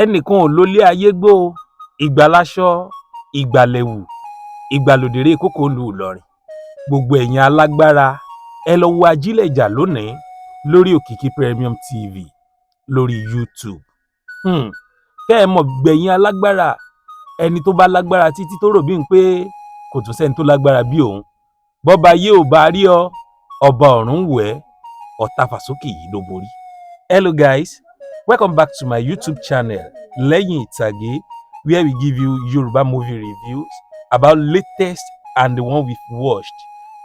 Ẹnìkan ò lólé ayé gbó o. Ìgbà láṣọ, ìgbà lẹ̀wù, ìgbà lòdèrè kókó ìlú Ìlọrin. Gbogbo ẹ̀yin alágbára, ẹ lọ wo Ajílẹ̀jà lónìí lórí Òkìkí Premium TV lórí YouTube. Kẹ́ ẹ mọ̀ gbẹ̀yìn alágbára, ẹni tó bá lágbára títí tó rò bí n pé kò tún sẹ́ni tó lágbára bí òun. Bọ́ba yé ò bá rí ọ, ọba ọ̀run wò ẹ́, ọ̀tàfàsókè yìí ló borí. Hello guys, welcome back to my YouTube channel, Lẹ́yìn Ìtàgé, where we give you Yoruba movie reviews about latest and the one we've watched.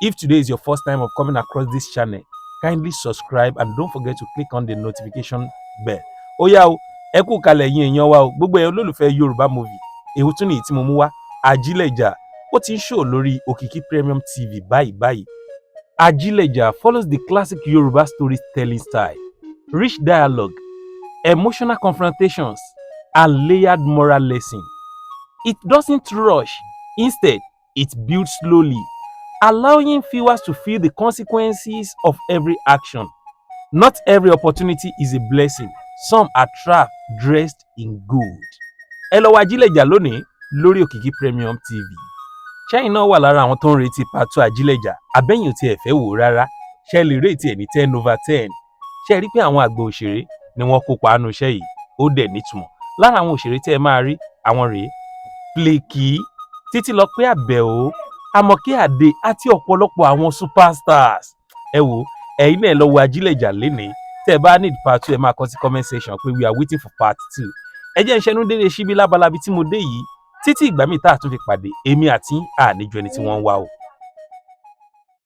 If today is your first time of coming across this channel, kindly subscribe and don't forget to click on the notification bell. Ó yá o, ẹ kú kalẹ̀ yín èèyàn wa o, gbogbo ẹ̀yin olólùfẹ́ Yorùbá movie, èwo tún nìyí tí mo mú wá, Ajílẹ̀jà, ó ti ń show lórí Òkìkí Premium TV báyìí báyìí. Ajílẹ̀jà follows the classic Yoruba storytelling style, rich dialogue, emotional confrontations, and layered moral lesson. It doesn't rush. Instead, it builds slowly, allowing viewers to feel the consequences of every action. Not every opportunity is a blessing. Some are trapped dressed in gold. Ẹ lọ wo Ajílẹ̀jà lónìí lórí Òkìkí Premium TV. Ṣẹ́yìn náà wà lára àwọn tó ń retí part 2 Ajílẹ̀jà, àbẹ́yìn ò tiẹ̀ fẹ́ wò ó rárá? Ṣé lè rate ẹ̀ ní 10/10? Ṣé ẹ rí pé àwọn àgbà òṣèré ni wọ́n kópa nínú iṣẹ́ yìí? Ó dẹ̀ nítumọ̀. Lára àwọn òṣèré tí ẹ máa rí, àwọn rèé: Flakky, Títílọpẹ́ Àbẹ̀ó, Àmọ̀kẹ́ Àdè àti ọ̀pọ̀lọpọ̀ àwọn superstars. Ẹ wò, ẹ̀yin náà lọ wo Ajílẹ̀jà lénìí. Tẹ́ ẹ bá need part 2, ẹ máa kọ sí comment section pé "We are waiting for part 2." Ẹ jẹ́ ń ṣẹnu dédé síbí lábalábi tí mo dé yìí títí ìgbà míì tá a tún fi pàdé, èmi àti àníjọ ẹni tí wọ́n ń wá o.